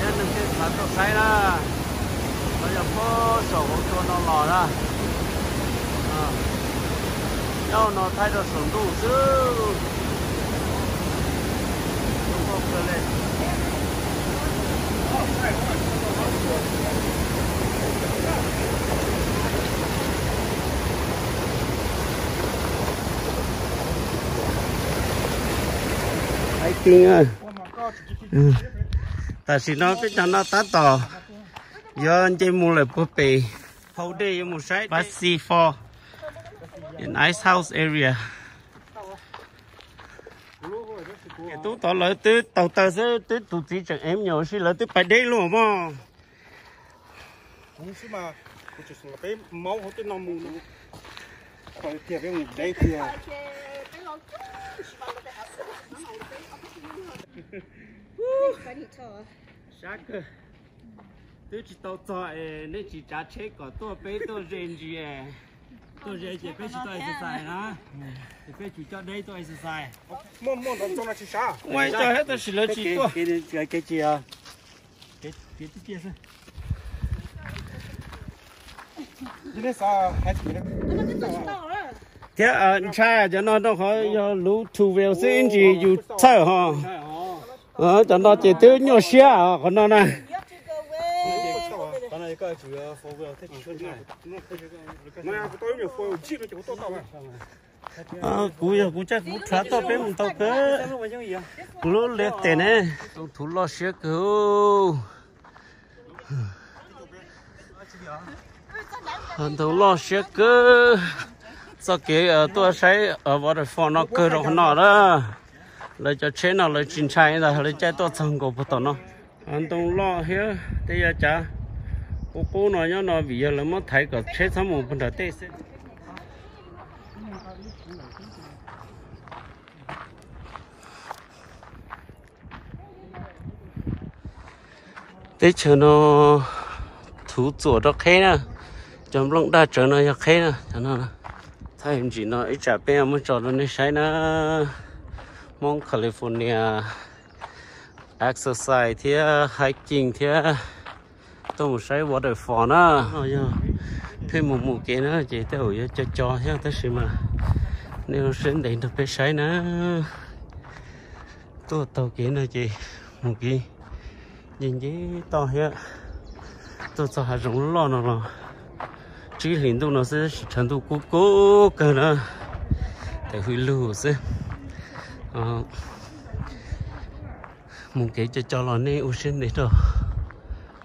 Neeg tej xav tuaj saib na, no yog puag saum hauv tsua no los na. Nyob no thaij rau saum ntuj xwb. Hais tias, tam sim no peb cov no tab tom yuav nce mus lawm puag pem, hauv dej yuav mus saib Fancy Falls, Ice House area. Tub tod lawv twb taug taw xwb, twb tus txiv tseem ev me nyuam ua si, lawv twb pais deb luaj mog. Kuv xwb mas, kuv tseem xav peb maub hauv tej no mus no. Qhov tiag peb mus deb tiag. Sab kawg. Twb tsis tau txog es nej tsis tsav tsheb kom tuaj, peb tuaj ze ntsis. Tuaj ze ces peb tsis tau exercise na. Ces peb tsis coj deb tuaj exercise. Muaj muaj nrov ntxoo no tsis sab. Ua cov thiab tab sis lawv tsis tuaj. Thiab ntshai cov no rau qhov yog lub two wheel xwb, ib ntsis yus txhawj ho. Cov no ces twb nyuaj siab qhov no na. Kuv yog kuv caj kuv rhav toj peb mus tau kawg. Kuv lub liab tes ne. Ntoo thuv loj siab kawg. Ntoo loj siab kawg. Txoj kev tuaj saib waterfall no kawg rau qhov no na. Lawv cov tsheb no lawv tsis ntshai ntag, lawv caij tuaj txog nkaus puag tom no. Ntoo loj thiab tej yav cav qub qub no nyob no vim yog lawv muab thaiv kom tsheb txhob mus puag nram tej xwb. Teb chaws no thuv txuam rau qheb na, cov nplooj daj tsawv no yog qheb na. Thaij ntsim no ib tsam peb muab tso rau nej saib na. Hmoob California exercise thiab hiking thiab tuaj mus saib waterfall na. No yog pheej mus mus kev na ces tej zaum yuav co co thiab tab sis mas nej ua siab ntev nrog peb saib na. Tuaj taug kev no ces mus kev nce nce toj thiab. Tuaj txog hav zoov loj no los tsib hlis ntuj no xwb, tshav ntuj kub kub kawg na, tawm hws lug xwb. Mus kev co co los nej ua siab ntev rau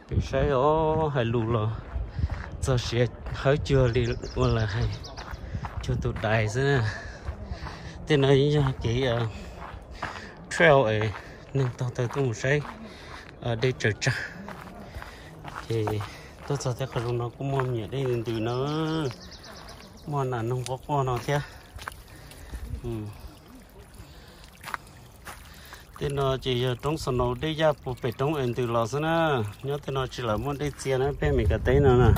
peb saib os, hais lus los txog siav hawb cuag li ua lawv hais, cuag tus dais xwb na. Tej no yog kev trail es neeg taug taw tuaj mus saib dej tsaws tsag. Ces tuaj txog tej qhov zoo no kuj muaj me nyuam dej ntws ntws no, muaj nas noog quaj quaj no thiab. Tej no ces yog roob snow, dej yaj puag pem roob es ntws los xwb na. Nyob tej no tsis lam muaj dej txia na, peb Meskas teb no na.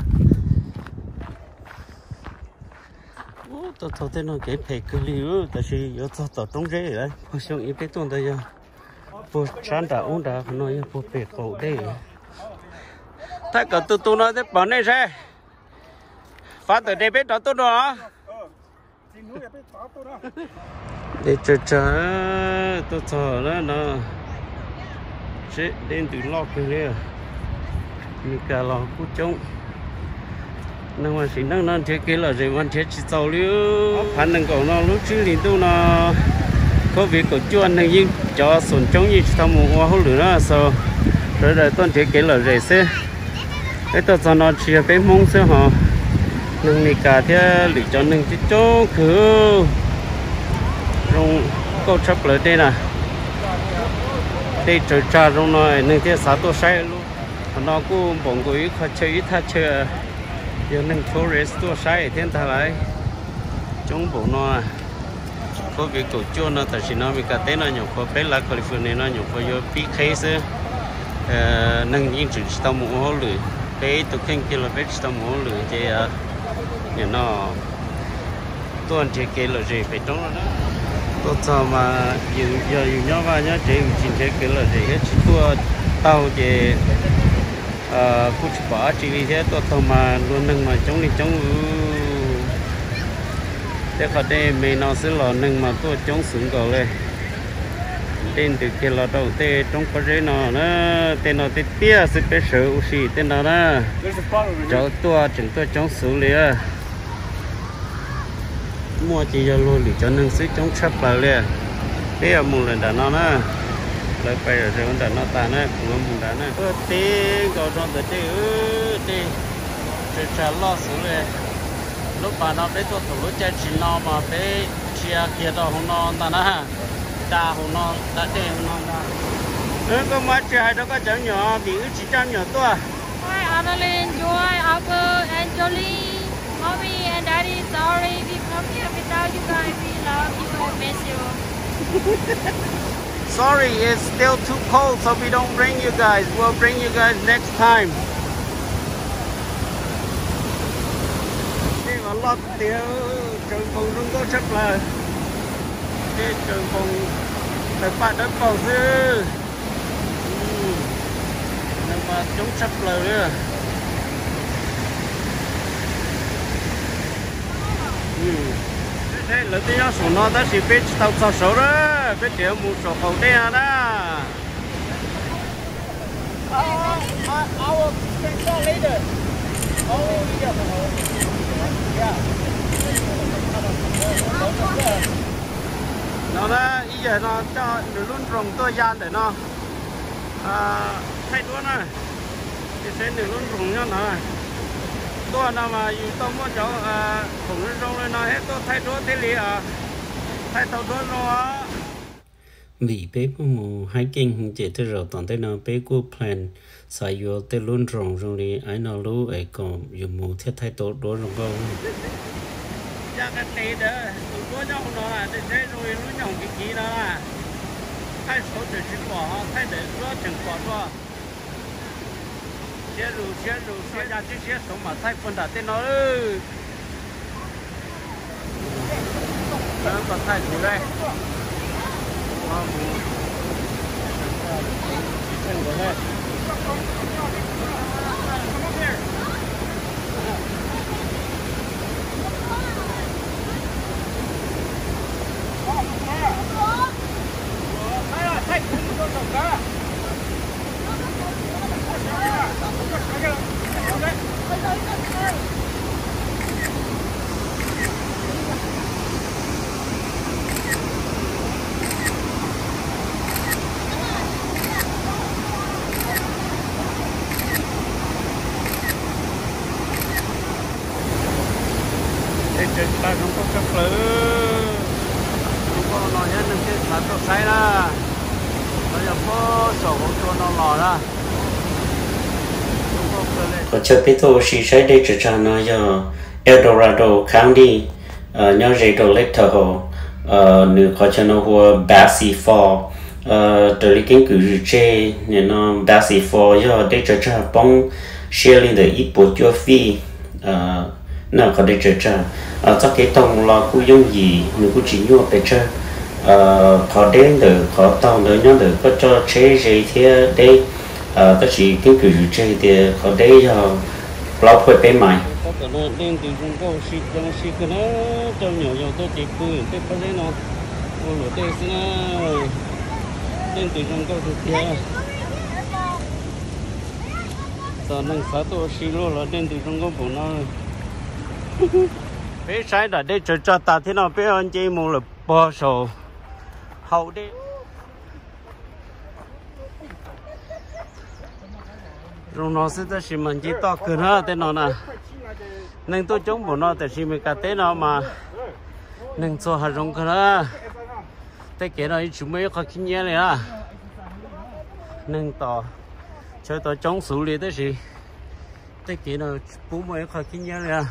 Tuaj txog tej no kev phem kawg li, tab sis yuav txog tom roob zeb lawm. Puag xyoo ib peb tuaj ntawd yog puag sab nram ub nrad, qhov no yog puag pem qaum dej. Thaij kom tus tus no thiaj pom nej saib. Fav tawm dej peb rov tuaj dua. Dej tsawg tsawg, tuaj txog na no, seb dej ntws loj kawg li. Meskas los kuj coob. Neeg mas sim neej no nrhiav kev lom zem mas nrhiav tsis txaus li. Ob phav nees nkaum no lub tsib hlis ntuj no, Covid kaum cuaj neeg yeej cov xoom coob yeej tsis tau mus ua hauj lwm na, so sawv daws tuaj nrhiav kev lom zem xwb. Peb tuaj txog no tsis yog peb Hmoob xwb ho, neeg Meskas thiab lwm cov neeg coob coob kawg. Zoo nkauj tshaj plaws dej na, dej tsaws tsag zoo no neeg thiaj xav tuaj saib lub. Qhov no kuj npaum nkaus ib qho chaw ib thaj chaw yog neeg tourist tuaj saib thiab ntag lauj. Coob npaum no. Covid kaum cuaj no tam sim no Meskas teb no nyuam qhuav, peb lav California no nyuam qhuav yuav pib qheb xwb. Neeg yeej tseem tsis tau mus ua hauj lwm, peb tus kheej kiag los peb tsis tau mus ua hauj lwm ces nim no tuaj nrhiav kev lom zem pem roob no na. Tuaj txog mas yog yus nyob vaj nyob tsev yus tsis nrhiav kev lom zem thiab tsis tuaj taug ces kuj tsis pom dab tsi li thiab. Tuaj taug mas luag neeg mas coob li coob. Tej qhov dej me no xwb los neeg mas tuaj coob xwv nkaus li. Dej ntws kiag los rau tej roob pob zeb no na. Tej no tiaj tiaj xwb, peb sawv ua si tej no na. Cov tuaj tseem tuaj coob xwv li. Muaj ces yog luag lwm cov neeg xwb, coob tshaj plaws li. Peb yuav mus lawm nram no na. Lawv pais zom zaws nram no tas na, kuv yuav mus nrad na. Tuaj teb nkaus rau ntawm dej, dej tsawg tsag loj xwb li. Lub pas no peb tuaj thaum lub caij tsis no mas peb dhia kiag rau hauv no ntag na. Da hauv no, da dej hauv no ntag. Koj muab tsis hais rau koj cov me nyuam vim wb tsis coj me nyuam tuaj. Hi, Adeline, Joy, Albert, Angeline, Mommy and Daddy, sorry we come here without you guys. We love you and miss you. Sorry, it's still too cold, so we don't bring you guys. We'll bring you guys next time. Dej mas loj tiag, tsaws npoos zoo nkauj tshaj plaws. Dej tsaws npoos tawg paj dawb paug xwb. Neeg mas coob tshaj plaws li. Lawv twb nyob saum no tab sis peb tsis tau txog saud na, peb tseem mus saum qaum dej no na. No na, ib yam no coj nws lub nroos tuaj ya ntawm no, thaij duab na. Ces saib nws lub nroos nyob no. Tuaj no mas yus tau muaj cov khoom zoo zoo li no thiab tuaj thaij duab thiaj li thaij tau duab zoo os. Vim peb muaj mus hiking ces tej zaum tom ntej no peb kuj plan xav yuav tej lub nroos zoo li ib no lub es kom yus mus thiaj thaij tau duab zoo nkauj. Ya qe qe ntawd tus duab nyob hauv no, tej saib zoo li lub nyoog kiv kiv no. Thaij saud tseem tsis pom, thaij ntawm duab tseem pom dua. Siab zus siab zus, siab ya siab siab saud mam thaij puag nram tej no. Thaij kuv le. Tej tsev tag zoo nkauj tshaj plaws. Zoo nkauj no thiab neeg tej xav tuaj saib na. Lawv yog puag saum hauv tsua no los na. Qhov chaw peb tuaj ua si saib dej tsaws tsag no yog El Dorado County, nyob ze rau Lake Tahoe. Nws qhov chaw no hu ua Basse Fall. Raws li keeb kwm zws tseg nim no Basse Fall yog dej tsaws tsag poob siab li ntawm ib puas cuaj fij. Na qhov dej tsaws tsag, txoj kev taug mus los kuj yooj yim, nws kuj tsis nyuaj pes tsawg. Qhov deb ntawm qhov taug ntawd nyob ntawm koj coj tsheb ze thiab deb, tab sis keeb kwm zws tseg tias qhov deb yog plaub phuaj peb mais. Dej ntws zoo nkauj si zoo si kawg na, coj me nyuam yaus tuaj ces pw tej pob zeb no ua luam dej xwb na. Dej ntws zoo nkauj tiag tiag. Txawm neeg xav tuaj ua si luaj los dej ntws zoo nkauj npaum no. Peb saib nram dej tsaws tsag tas thiab no peb nce mus lawm puag saum hau dej. Zoo no xwb tab sis mas nce toj kawg na tej no na. Neeg tuaj coob npaum no tiam sis Meskas teb no mas neeg txhua hav zoov kawg na. Tej kev no yeej tsis muaj ib qho khib nyiab li na. Neeg tom chaw tod coob xwv li tab sis tej kev no tsis pub muaj ib qho khib nyiab li na.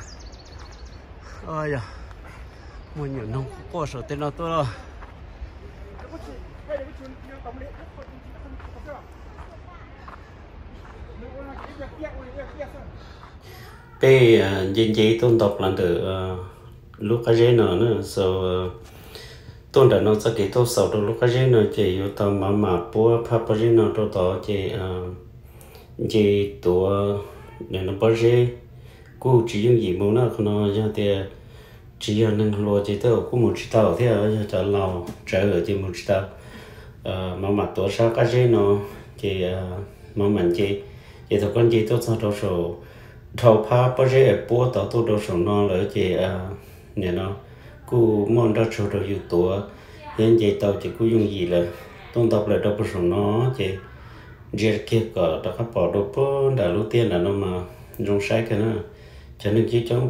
Yog muaj nyuam noog quaj saum tej no tuaj. Peb nce nce tuaj nto plaws ntawm lub qab zeb no na, so Tuaj nram no txoj kev tuaj xaus rau lub qab zeb no ces yuav tau mam mam puab phab pob zeb no rau tod ces nce tuav pob zeb kuj tsis yooj yim mus na. Qhov no yog tias tsis yog neeg hluas ces tej zaum kuj mus tsis tau thiab, yog cov laus tsawv lawm ces mus tsis tau. Mam mam tuav sab qab zeb no ces mam mam nce. Ces thaum koj nce tuaj txog rau saum, dhau phab pob zeb es puab tod tuaj rau saum no lawm ces nim no kuj muaj nroj tsuag rau yus tuav, thiab nce tau ces kuj yooj yim lawm. Tuaj nto plaws rau puag saum no ces ntsia kiag kom rov qab pom rau puag nram lub tiaj nram no mas zoo saib kawg na. Cov neeg coob coob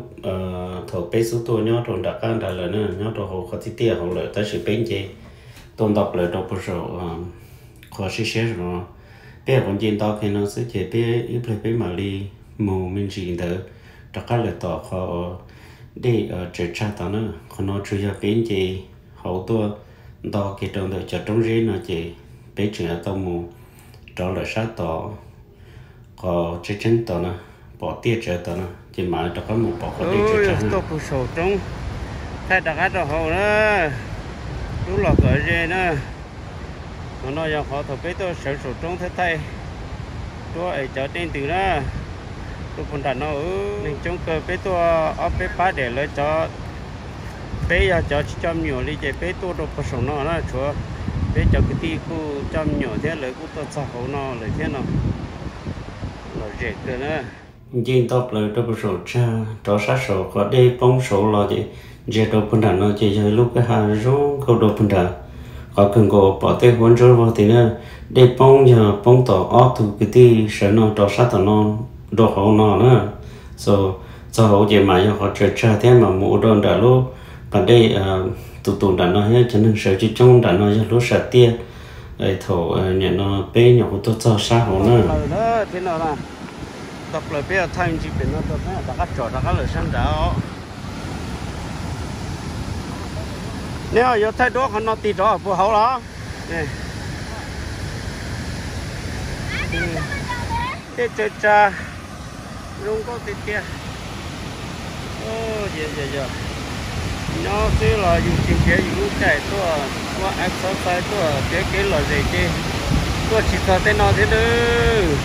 thaum peb xub tuaj nyob rau nram qab nrad lawm na, nyob rau hauv qhov tiaj tiaj hauv lawm tab sis peb nce tuaj nto plaws rau puag saum qhov siab siab saum no. Peb nyuam qhuav nce nto kiag no xwb ces peb ib pliag peb mam li mus me ntsis ntawd rov qab lawm tom qhov dej tsaws tsag tod na. Qhov no tsuas yog peb nce hauv tuaj nto kiag rau ntawm cov roob zeb no ces peb tseem tau mus rov lawm sab tod, qhov tseeb tseeb tod na, pom tiaj tsawv tod na ces mam rov qab mus pom qhov dej tsaws tsag. Tuaj puag saum roob, thaij rov qab rau hauv na, rub los kom ze na. Qhov no yog qhov thaum peb tuaj sawv saum roob thiab thaij duab es cov dej ntws na. Tuaj puag nram no neeg coob kawg, peb tuaj ob peb pab daim, lawv cov, peb yog cov tsis coj me nyuam li ces peb tuaj rau puag saum no na, tshuav peb cov kwv tij kuj coj me nyuam thiab lawv kuj tuaj txog hauv no lawm thiab no. Lom zem kawg na. Nce nto plaws rau puag saum tsag rov sab saum qhov dej poob saud los ces ntsia rau puag nram no ces yog lub kwj ha zoo nkauj rau puag nram. Qhov kawg nkaus pom tej huab ntsuab vog tid na, dej poob yog poob tom ob tug kwv tij sawv no rov sab tom no rau hauv no na. So, txog hauv ces mas yog qhov tsaws tsag thiab mas mus ua rau nram lub pas dej tus tus nram no thiab cov neeg sawv coob coob nram no yog lub sam tiaj thaum nim no peb nyuam qhuav tuaj txog sab hauv na. Thiab no, tau plaws peb thaij ntsis pem no rau rov qab tsom rov qab lawm sab nrad. Neb yuav thaij duab qhov no tig rov puag hauv los? Dej tsaws tsag zoo nkauj tiag tiag. Yog nyob xwb los yus tsis nrhiav yus lub caij tuaj ua exercise tuaj kev kev lom zem ces tuaj tsis txog tej no thiab nawb.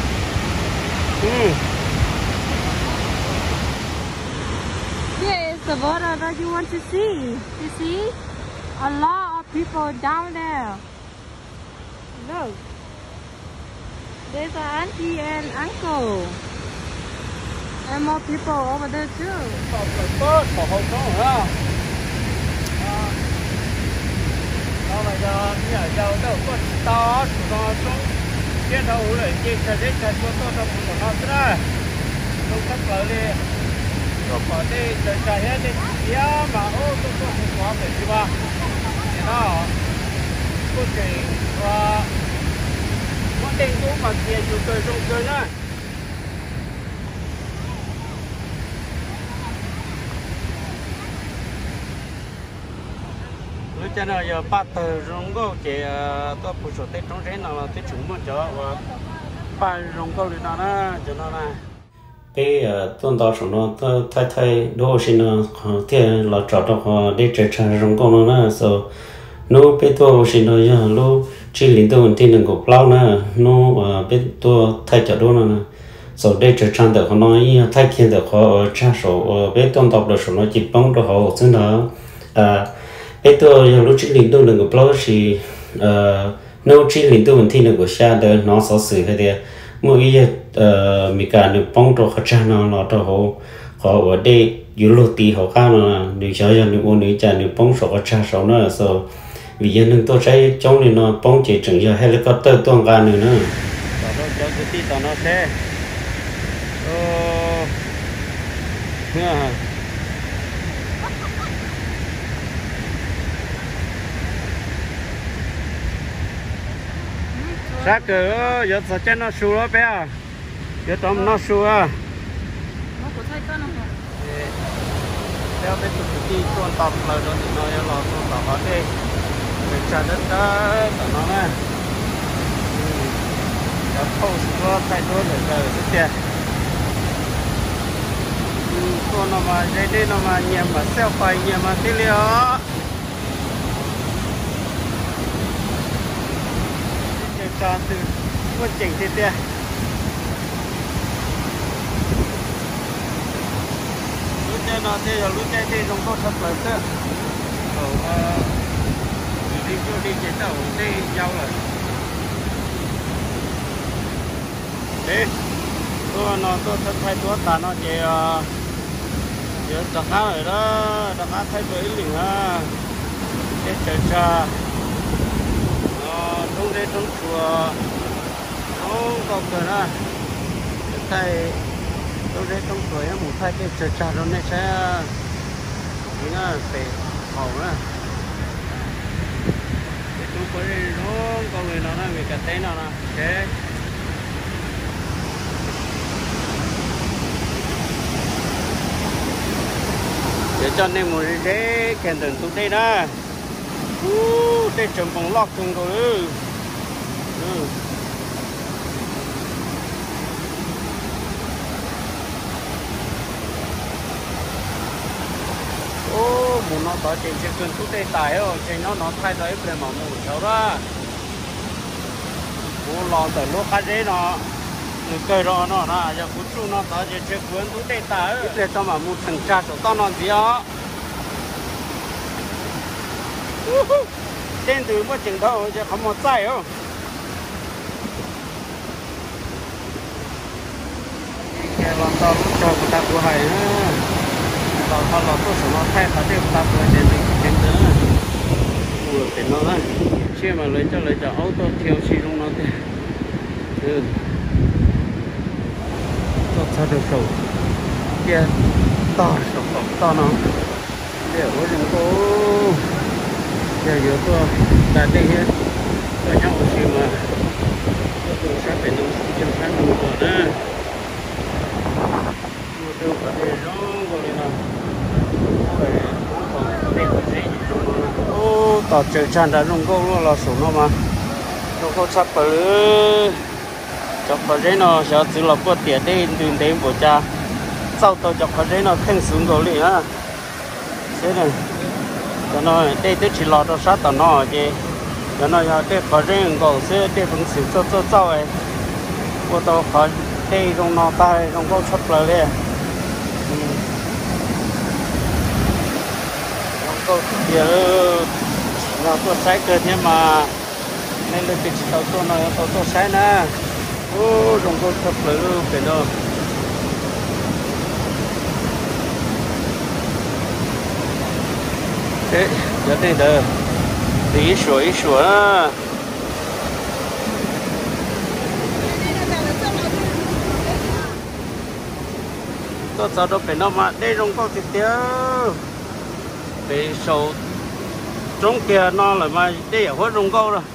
Here is the water that you want to see. You see? A lot of people down there. Look. There's an auntie and uncle. And more people over there too. Tau plaws tuaj saum hauv roob na. No mas yog me nyuam yaus tuaj tsis tau, tsis tau roob siab dhau lawm ces tsag zeb tsag tsua tuaj rau puag saum no xwb na. Zoo tshaj plaws li. Tuaj pom dej tsaws tsag thiab dej txias mas ub tuaj tuaj mus pov pem tsis mas. Nim no kuj tseem ua muab dej ntub mas txias yus kawg zoo kawg na. Lub caij no yog paj tawg zoo nkauj ces tuaj puag saum tej roob zeb no los twb tseem muaj cov uas paj zoo nkauj li no na, cov no na. Peb tuaj nto saum no thaij thaij duab ua si no thiaj los tsom rau qhov dej tsaws tsag zoo nkauj no na. So hnub peb tuaj ua si no yog lub tsib hlis ntuj vas thib nees nkaum plaub na. Hnub peb tuaj thaij cov duab no na, so dej tsaws tsag ntawm qhov no yeej yog thaij kiag ntawm qhov uas tsag saum uas peb tuaj nto plaws saum no ces poob rau hauv xwb ntag. Peb tuaj yog lub tsib hlis ntuj nees nkaum plaub tab sis hnub tsib hlis ntuj vas thib nees nkaum xya ntawd hnov xov xwm hais tias muaj ib yawg Meskas nws poob rau qhov tsag no los rau hauv qhov uas dej yuav luag ti hauv qab no. Nws xyov yog nws ua nws cas nws poob saum qhov tsag saud na. So vim yog neeg tuaj saib coob li no poob ces tseem yog helicopter tuaj nqa nws na. Tom rau cov kwv tij tom no seb. Sab kawg, yuav txog caij noj su lawm peb, yuav rov noj su. Peb ob peb tug kwv tij tuaj nto plaws rau tim no yuav los tuaj tom qhov dej tsaws tsag dawb dawb tom no na. Cov phooj ywg tuaj thaij duab lawm lawm xwb tiag. Tuaj no mas ze dej no mas nyias mam xauj pais nyias mas thiaj li os. Tso twg muaj ceem tiag tiag. Lub caij no thiaj yog lub caij dej zoo nkauj tshaj plaws xwb. Thaum, eh, yus li cuaj hli ces tau dej yau lawm. Peb tuaj no tuaj thaij thaij duab tas no ces, eh, yuav rov qab lawm na, rov qab thaij dua ib lwm na. Teb tsaws tsag, roob zeb roob tsuas, zoo nkauj kawg na. Yuav thaij roob zeb roob tsuas, yuav mus thaij teb tsaws tsag rau nej saib. Pem hauv na, tej tub pob zeb zoo nkauj li no na, Meskas teb no no. Yuav coj nej mus ze kiag ntawm ntug dej na. Ub, dej tsaws npoos loj kawg nkaus li. Ub, mus no tod ces ntshe kawg ntug dej tas, ces nyob no thaij tau ib pliag mam mus saud na. Kuv los ntawm lub qab zeb no, nws kawg rau no na, yog kuv tsuj no tod ces ntshe kuv ntug dej tas, ib pliag tso mam mus theem tsag saum toj no ntxiv os. Tej ntws muaj ceem dhau ces qhov muag txaij os. Los txog lub roob kuv tas kuv hais, los ho los tuaj saum no thaij qhov dej kuv tas kuv hais ces nws ceev ntawd. Ua pem no na, tsiaj mas lawv coj lawv cov aub tuaj dhia ua si zoo no tiag. Tuaj txog rau saum, tiaj tog saum qaum toj no, tiaj huab zoo nkauj. Yog yuav tuaj da dej thiab tuaj nyob ua si mas tuaj tu sab pem no, yog sab no mus los na. Muaj tej qhov dej zoo nkauj li no. Ub, tos tsaws tsag nrad zoo nkauj luaj los saum no mas zoo nkauj tshaj plaws li. Cov qhov zeb no xyov txwv los puaj tiam dej ntws ntev npaum cas, txauj tau cov qhov zeb no kheej xuv nkaus li na. Seb, cov no dej twb tsis los rau sab tom no ces cov no yog dej qhov zeb nkaus xwb, dej peev xwm txauj txauj txauj, ua tau qhov dej zoo no tag zoo nkauj tshaj plaws li. Zoo nkauj tiag, tsim nyog tuaj saib kawg thiab mas. Nej leej twg tsis tau tuaj no yuav tau tuaj saib na. Ub, zoo nkauj tshaj plaws li pem no. Cov dej ntawd, ib suam ib suam na. Tuaj txog rau pem no mas dej zoo nkauj tiag tiag. Pem saum roob kiag no lawm mas dej yam huab zoo nkauj lawm.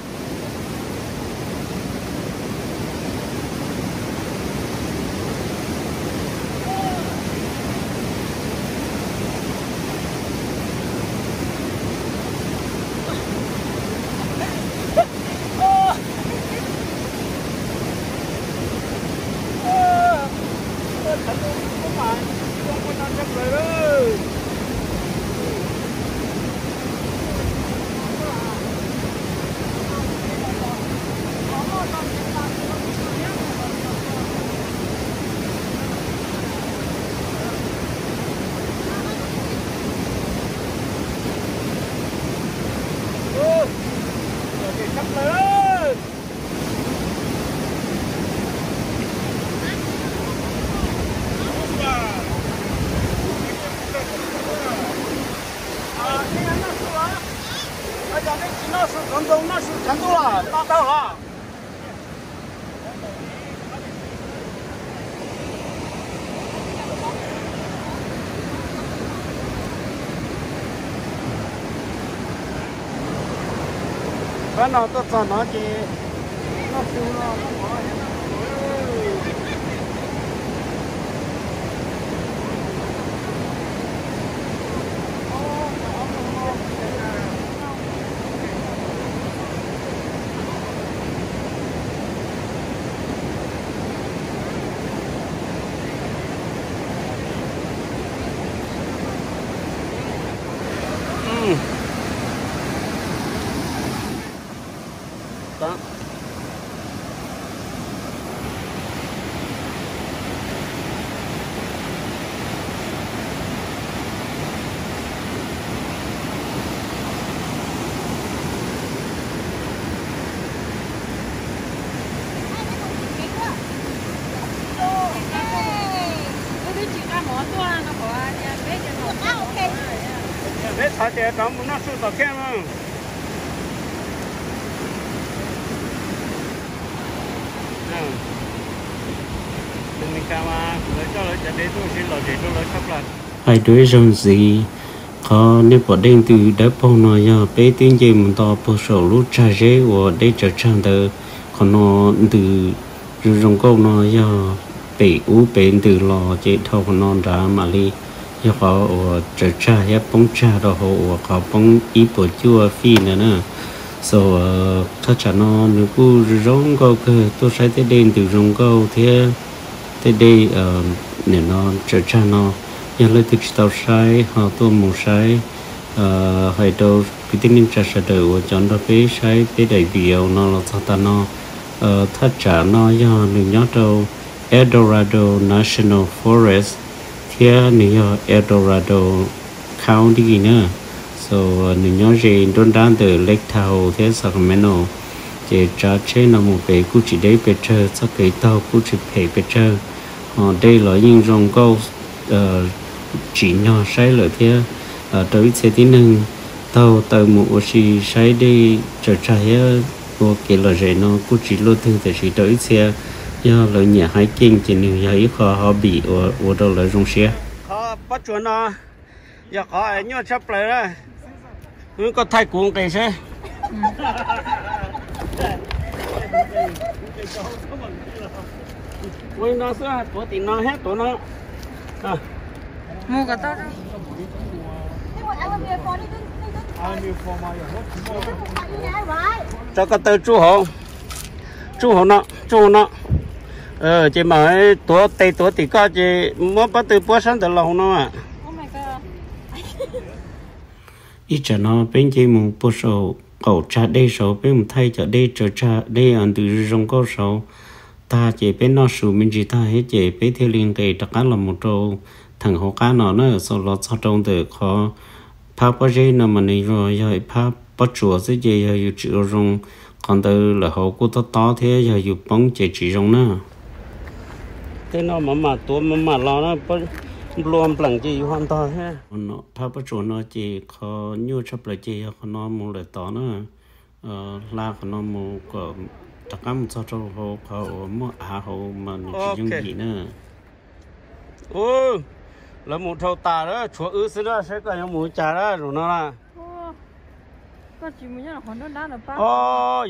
Noj su khav ntoo, noj su khav ntuj los noj tau los. Pab no tuaj txog no ces noj su no. Peb thov tias rov mus noj su tom kev no. Lawv coj lawv cov dev tuaj sis lom zem rau lawv tshaj plaws. Hais dua ib zaug ntxiv, qhov nej pom dej ntws dawb paug no yog peb twb nce mus nto puag saum lub tsag zeb uas dej tsaws tsag ntawd. Qhov no ntws zoo zoo nkauj no yog pem ub pem ntws los ces dhau qhov no nrad mam li yog qhov uas tsaws tsag thiab poob tsag rau hauv uas qhov poob ib puas cuaj fij ntawd na. So, thaj tsam no nws kuj zoo zoo nkauj kawg, tuaj saib tej dej ntws zoo nkauj thiab tej dej nim no tsaws tsag no. Yog leej twg tsis tau saib ho tuaj mus saib. Hais rau kwv tij neej tsa sawv daws uas cov nrog peb saib peb daim video no los txog tag no, thaj tsam no yog nws nyob rau El Dorado National Forest thiab nws yog El Dorado County na. So, nws nyob ze nruab nrab ntawm Lake Tahoe thiab Sacramento. Ces tsav tsheb no mus pem kuj tsis deb pes tsawg, txoj kev taug kuj tsis phem pes tsawg. Ho dej los yeej zoo nkauj tsim nyog saib lawm thiab. Rau ib txhia tib neeg taug taw mus ua si saib dej tsaws tsag thiab ua kev lom zem no kuj tsis luaj twg, tiam sis rau ib txhia yog lawv nyiam hiking ces nws yog ib qho hobby uas ua rau lawv zoo siab. Qhov pob tsuas no yog qhov nyuaj tshaj plaws na. Koj thaij kuv nqis seb. Ua li no xwb, tuav tim no thiab tuav no. Mus kom tau. Tso ko taw tsuj hauv, tsuj hauv no, tsuj hauv no. Ces mam tuav tes tuav tim koj ces muab pob tw puab sab ntawd los hauv no. Ib tsam no peb nce mus puag saum qaum tsag dej saud, peb mus thaij cov dej tsaws tsag, dej ntws zoo nkauj saud tag ces peb noj su me ntsis tag thiab ces peb thiaj li nqis rov qab los mus rau theem hauv qab no na. Los txog rau ntawm qhov phab pob zeb no mas nws yog ib phab pob tsuas xwb ces yog yus tsis ua zoo qhov ntawd lawm hauv kuj tob tob thiab yog yus poob ces tsis zoo na. Tej no mam mam tuav mam mam los na, nplua npleem ces yus ho ntog thiab. Phab pob tsuas no ces qhov nyuaj tshaj plaws ces yog qhov no mus lawm tod na. Hla qhov no mus kom rov qab mus txog rau hauv qhov uas muaj av hauv mas nws tsis yooj yim na. Lawv mus dhau tas lawm, tshuav wb xwb na, saib koj yuav mus cas na zaum no na. Koj tsis mus nyob qhov nruab nrab no pab.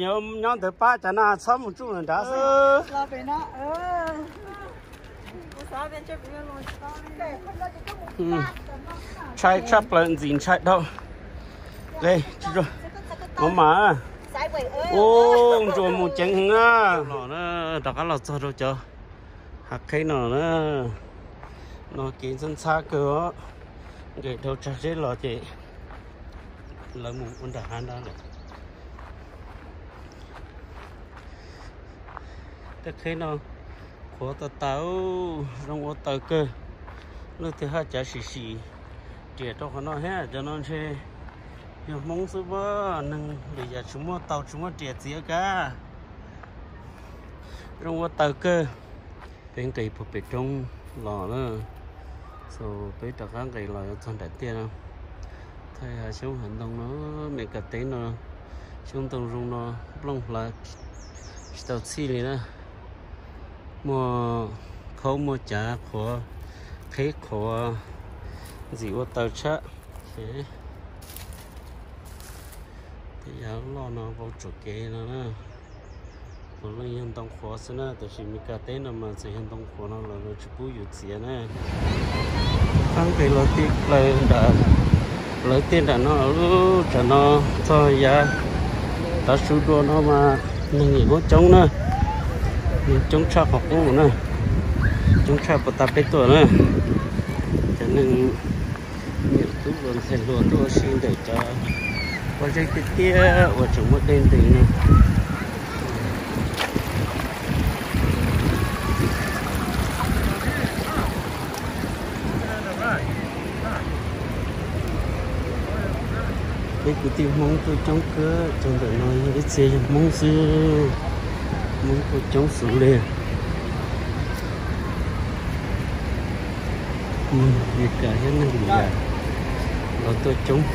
Yog nyob ntawd pab cas na, txhob mus tsuj nram nrad xwb. Ntshai tshaj plaws, ntxim ntshai dhau. Ua mas, ua ntsuas mus ceev heev na. Los na, rov qab los txog rau cov hav qheb no na. No kev ntxhab ntxhab kawg os, nqis dhau tsag zeb los ces lawv mus ua nram hav nrad lawm. Tej qheb no qhuav tas tas, zoo ua taws kawg. Leej twg haj cav sim sim riam rau qhov no thiab, cov no ntshe yog Hmoob xwb, neeg lwm yam tsis muaj tau, tsis muaj riam txiav kab. Zoo ua taws kawg. Peb nqis puag pem roob los na, so peb rov qab nqis los yuav txog nram tiaj no. Thaij hav xyoob hav ntoo no, Mes Kas teb no, xyoob ntoo zoo no, nplooj hlav tsis tau txhij li na. Muaj khaub muaj cav qhuav, qheb qhuav, ntxim ua taws tshaj. Tej yav loj no vau tsuam kev no na. Puav leej yog ntoo qhuav xwb na, tiam sis Mes Kas teb no mas txawm yog ntoo qhuav no los lawv tsis pub yus txiav na. Qab nqis los ti plaws nram lawv tiaj nram no, tsam no txog yav tav su dua no mas neeg nyiam muab coob na, neeg coob tshaj qhov qub na, coob tshaj puas tas peb tuaj na. Cov neeg nyiam tub hluas ntxhais hluas tuaj ua si ntawm cov pob zeb tiaj tiaj uas tseem muaj dej nti no. Peb kwv tij Hmoob tuaj coob kawg, txog ntawm no yog ib txhia yog Hmoob xwb, Hmoob tuaj coob xwb li. Mes Kas thiab neeg lwm yam los tuaj coob.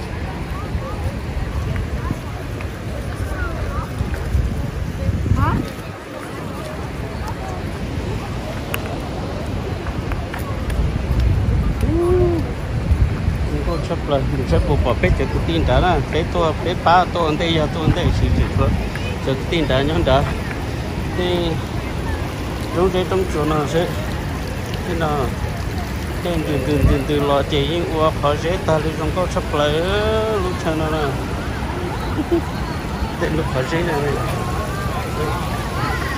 Plaws ntshe puas pom peb cov kwv tij nrad na, peb tuaj peb pab tuaj ua ntej yog tuaj ua ntej tsis tseem tshuav cov kwv tij nrad nyob nrad. Tej roob zeb roob tsuas no seb, tej no tej ntws ntws ntws ntws los ces yeej ua qhov zeb tag li zoo nkauj tshaj plaws lub chaw no na. Tej lub qhov zeb no,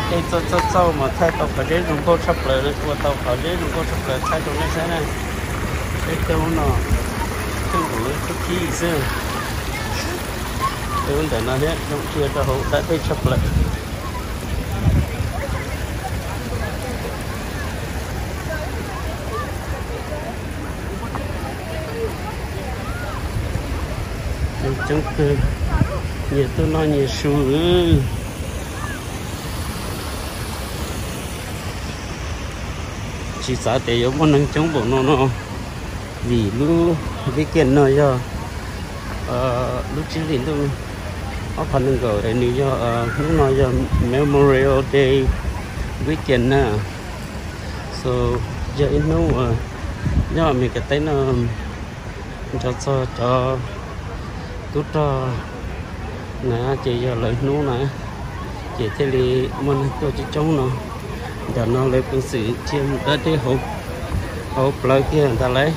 tej txauj txauj txauj mas thaij tau qhov zeb zoo nkauj tshaj plaws, ua tau qhov zeb zoo nkauj tshaj plaws thaij rau nej saib na. Peb tej lub no tej nkaus lub khib khib xwb. Tej lub ntawm no thiab zoo cia rau hauv dab dej tshaj plaws. Coob kawg, nyias tuaj noj nyias su. Tsis xav tias yuav muaj neeg coob npaum no no, vim lub weekend no yog lub tsib hlis ntuj ob phav nees nkaum es nws yog hnub no yog Memorial Day weekend na. So yog ib hnub uas nyob Amelikas teb no nrog txog cov tub rog na ces yog lawv hnub na, ces thiaj li muaj neeg tuaj coob coob no. Ntawm no lawv peev xwm thiaj mus dab dej hauv plawv kiag ntag lauj.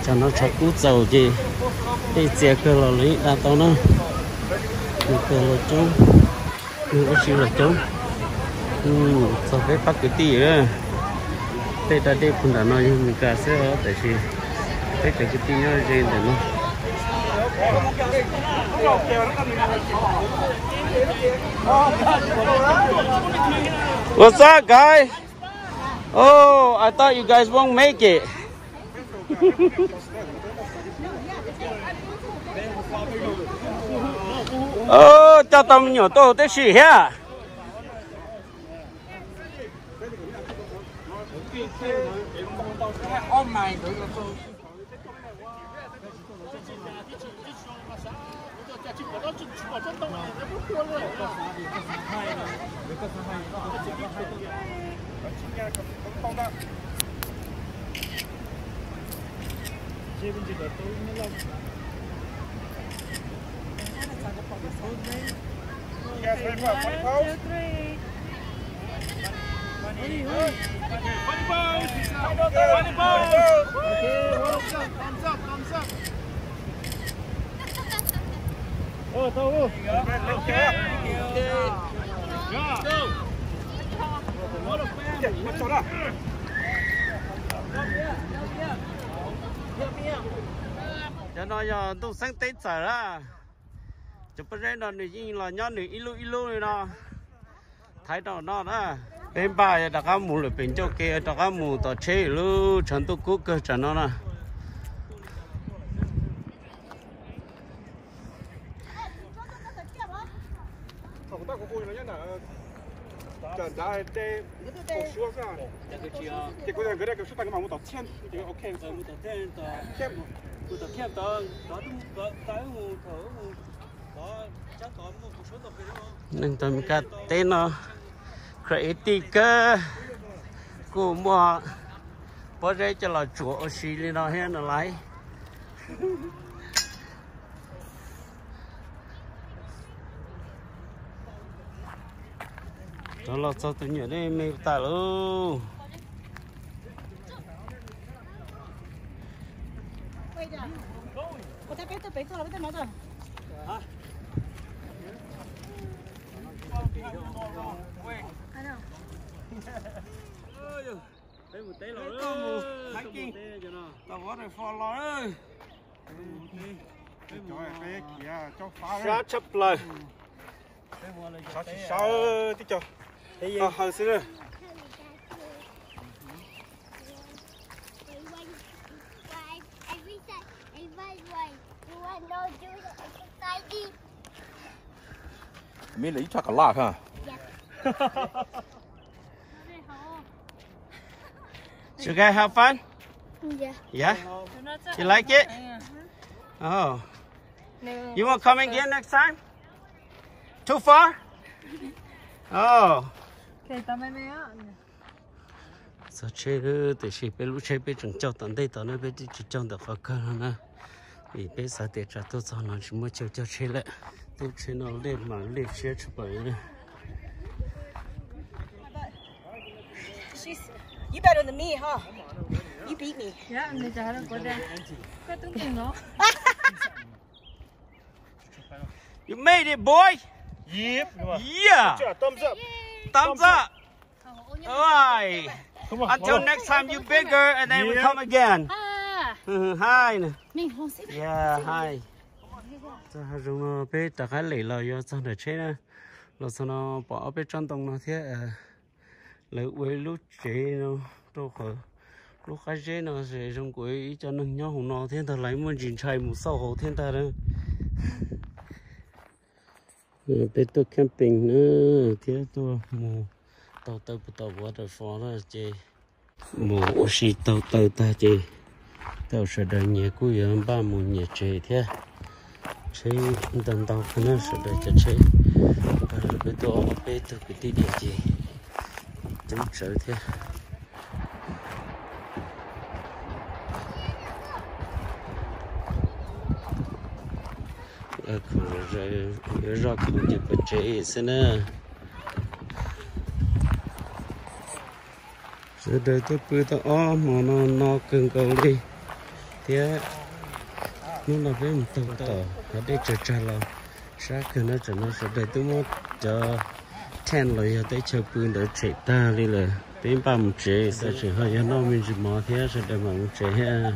Tsam no tshav kub txaus ces dej txias kawg los lawv yeej da tau na. Nws kawg los coob, nws ua si los coob. Txog peb pab kwv tij, tej da dej puag nram no yog Meskas xwb os, tiam sis peb cov kwv tij nyob ze ntawm no. What's up, guys? Oh, I thought you guys won't make it. Coj tau me nyuam tuaj huv tib si thiab. Cov no yog ntuj xeeb teb txawm na. Cov pob zeb no nws yeej los nyob nws ib lub ib lub li no. Thaiv rau no na. Peb npaj rov qab mus lawm pem ncauj ke, rov qab mus tom tsheb lub tshav ntuj kub kawg tsam no na. Neeg tau Meskas teb no creative kawg, kuj muaj pob zeb coj los tsuav ua si li no thiab no lauj. Rov los txog tus nyuam dej me tas lauj. Peb mus teb los, hiking, tom waterfall los. Sab tshaj plaws. Sab tsis sab, tib co haw xwb na. Mila, you talk a lot, huh? You guys have fun? Yeah. Yeah? You like it? Oh. You want come again next time? Too far? Oh. Txog tsheb, tiam sis peb lub tsheb peb tseem cog tom ntej tom no, peb twb tsis cog ntawm qhov kawg no na. Vim peb xav tias tsam tuaj txog no tsis muaj chaw coj tsheb lawm, tub tsheb no liaj mam liaj siab tshaj plaws. You better than me, huh? You beat me. Yeah, I'm the daughter. What the? Koj tub nkeeg no. You made it, boy. Yep. Yeah. Thumbs up. Thumbs up. All right. Until next time, you bigger, and then we come again. Hi. Yeah, hi. Txog hav zoov no peb rov qab lem los yuav txog nram tsheb na. Los txog no pom ob peb tsob ntoo no thiab. Lawv ua ib lub tsev no rau qhov lub qab zeb no es zoo nkaus ib co neeg nyob hauv no thiab ntag, lawv muaj ntsis ntshai mus xauj hauv thiab ntag na. Peb tuaj camping na, thiab tuaj mus taug taw puag tom waterfall na ces mus ua si taug taw tag ces tau sawv daws nyias kuj yuav npaj mus nyias tsev thiab. Tsheb ntau ntau kawg na, sawv daws cov tsheb. Peb tuaj ob peb tug kwv tij diam ces coob tsawv thiab. Khoom zom zaws, yuav zoj khoom ces pov tsev xwb na. Sawv daws tuaj pw tau ob hmo no no kawg nkaus li thiab. Hnub no peb mus taug tom hav dej tsawg tsag los sab kawg na, tsam no sawv daws twb muab cov tent los yog teb chaws pw ntawd tshem tag li lawm, peb npaj mus tsev, xav tseem ho yuav noj me ntsis mov thiab sawv daws mam mus tsev thiab.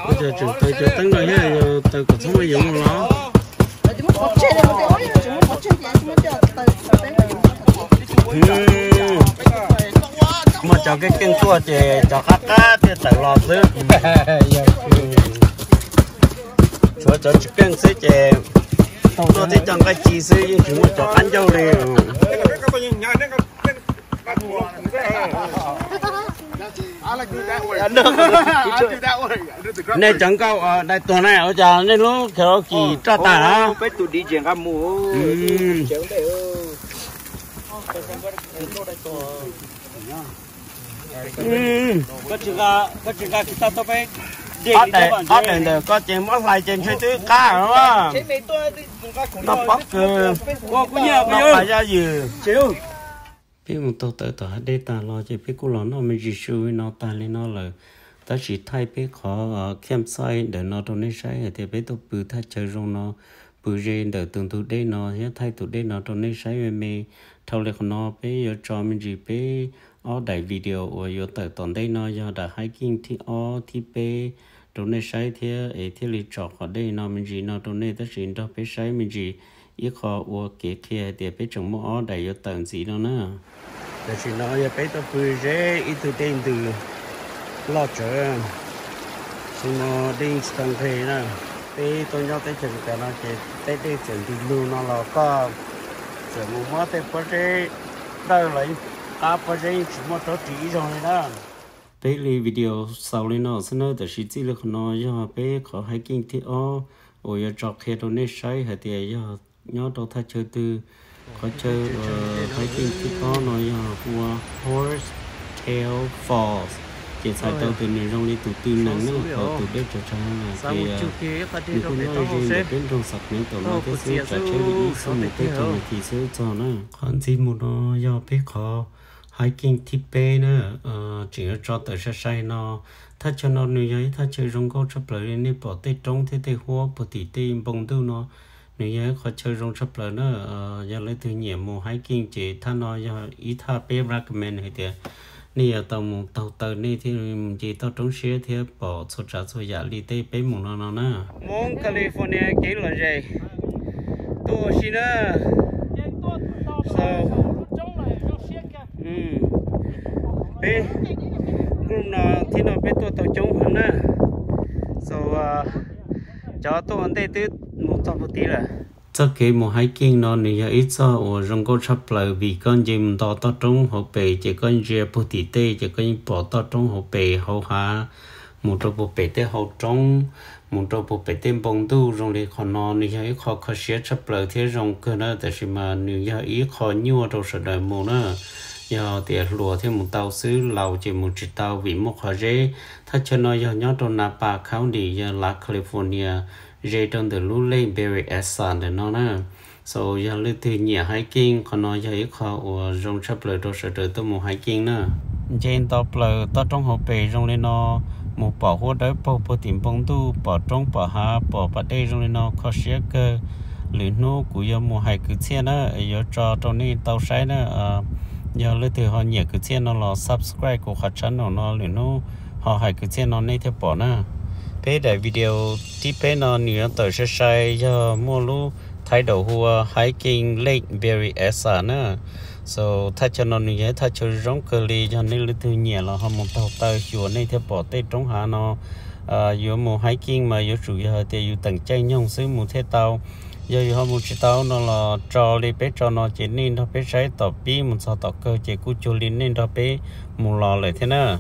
Ua cas tseem taws cov teeb no thiab, yog taws kom txhob muaj yoov los? Muaj cov keej keej tuaj ces cov qab qab thiaj tawm los xwb. Tshuav cov tsis keej xwb ces tuaj thiab coj nqaij ci xwb, yeej tsis muaj cov qab ncauj li. Nej cov nkauj dai tuag na, ua cas nej lub karaoke roj tag na? Ob daim ntawm koj ces muab hlais ces ntshe twb qab. Noj pob kws, noj pas yaj ywm. Peb mus taug taw tom hav dej tag los ces peb kuj los noj me ntsis su no tag li no lawm. Tab sis thaij peb qhov campsite ntawm no rau nej saib hais tias peb tuaj pw thaj chaw zoo no, pw ze ntawm tus ntug dej no thiab thaij tus dej no rau nej saib me me. Dhau li qhov no peb yuav tso me ntsis peb ob daim video uas yuav tawm tom ntej no yog daim hiking thib ob thib peb rau nej saib thiab es thiaj li tso qhov dej no me ntsis no rau nej, tab sis nrog peb saib me ntsis ib qho ua kev qhia hais tias peb tseem muaj ob daim yuav tawm ntxiv no na. Tam sim no yog peb tuaj pw ze ib tug dej ntws loj tsawv, xyoo no dej tsis tau nqig na. Peb tuaj nyob teb chaws Amelikas no ces tej dej txawm ntws lug no los koj txawm mus muab tej pob zeb dawj los yeej qab pob zeb, yeej tsis muaj raub ris ib zaug li na. Peb li video xaus li no xwb na, tam sim txij li qhov no yog peb qhov hiking thib ob uas yuav tso qhia rau nej saib hais tias yog nyob rau thaj chaw twg. Qhov chaw hiking thib ob no yog ua Horse Tail Falls, ces txhais tau tias nws zoo li tus tw nees na, hos tus dej tsav tsav ces nws kuj nyob ze ntawm peb nroog Sacramento no thiab xwb, tsav tsheb li ib xuab moos peb caug nas this xwb txog na. Qhov ntxiv mus no yog peb qhov hiking thib peb na, tseem yuav tso tawm sai sai no. Thaj chaw no nws yog ib thaj chaw zoo nkauj tshaj plaws li, nej pom tej roob thiab tej huab puag tim tej npoo ntuj no, nws yog ib qhov chaw zoo tshaj plaws na. Yog leej twg nyiam mus hiking ces thaj no yog ib thaj peb recommend hais tias nej yuav tau mus taug taw nej thiaj mus nce toj roob siab thiab pom txhua tsav txhua yam li tej peb mus no no na. Hmoob California kev lom zem tuaj ua si na. So, peb group no thib no peb tuaj tau coob heev na. So, cov tuaj ua ntej twb mus txog puag tid lawm. Txoj kev mus hiking no nws yog ib txoj uas zoo nkauj tshaj plaws vim koj nce mus nto toj roob hauv pes ces koj ntsia puag tim tej ces koj yeej pom toj roob hauv pes hauv hav mus rau puag pem tej hauv roob, mus rau puag pem tej npoo ntuj zoo li qhov no, nws yog ib qho kho siab tshaj plaws thiab zoo kawg na, tab sis mas nws yog ib qho nyuaj rau sawv daws mus na. Yog tias hluas thiaj mus tau xwb, laus ces mus tsis tau vim muaj qhov zeb. Thaj chaw no yog nyob rau Napa County, yog Las California, ze rau ntawm lub lake Berryessa ntawm no na. So yog leej twg nyiam hiking, qhov no yog ib qho uas zoo tshaj plaws rau sawv daws tuaj mus hiking na. Nce nto plaws toj roob hauv pes zoo li no, mus pom huab dawb paug puag tim npoo ntuj, pom roob pom hav pom pas dej zoo li no kho siab kawg. Lwm hnub kuv yuav mus hais kwv txhiaj na, yuav tso rau nej tau saib na. Yog leej twg ho nyiam kwv txhiaj no los subscribe kuv qhov channel no, lwm hnub ho hais kwv txhiaj no nej thiaj pom na. Peb daim video thib peb no nws yuav tawm sai sai yog muaj lub title hu ua Hiking Lake Berryessa na. So thaj chaw no nws yog ib thaj chaw zoo kawg li, yog nej leej twg nyiam los ho mus taug taw xyuas nej thiaj pom tej roob hav no. Yuav mus hiking mas yuav tsum yog hais tias yus teem caij nyoog xwb mus thiaj tau. Yog yus ho mus tsis tau no los tso li peb tso no ces nej nrog peb saib tom pib mus txog tom kawg ces kuj cuag li nej nrog peb mus los lawm thiab na.